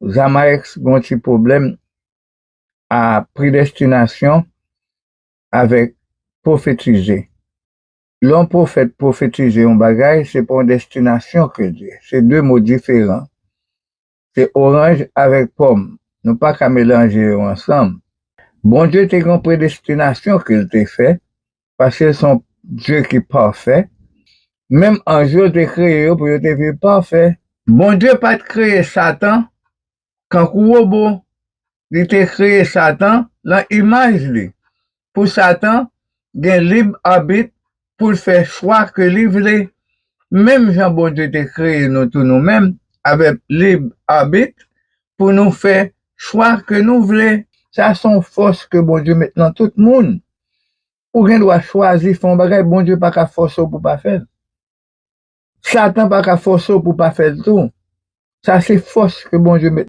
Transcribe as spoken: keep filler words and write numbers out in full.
Zamaex gen yon ti pwoblèm a predestinasyon avèk pwofetize. Lè yon pwofèt pwofetize yon bagay, se pa yon destinasyon ke l ye. Se de mo diferan. Se oranj avèk pòm. Nou pa ka melanje yo ansanm. Bondye te gen yon predestinasyon ke l te fè, paske l se yon Dye ki pafè. Menm anj yo te kreye yo pou yo te viv pafè. Bondye pa t kreye Satan kankou wobo. Li te kreye Satan lan imaj li. Pou Satan gen lib abit pou l fè chwa ke li vle. Menm jan Bondye te kreye nou tou nou menm, avèk lib abit, pou nou fè chwa ke nou vle. Sa se yon fòs ke Bondye met nan tout moun. Ou gen dwa chwazi fè yon bagay, Bondye pa ka fòse w pou pa fè l. Satan pa ka fòse w pou pa fè l tou. Sa se fòs ke Bondye met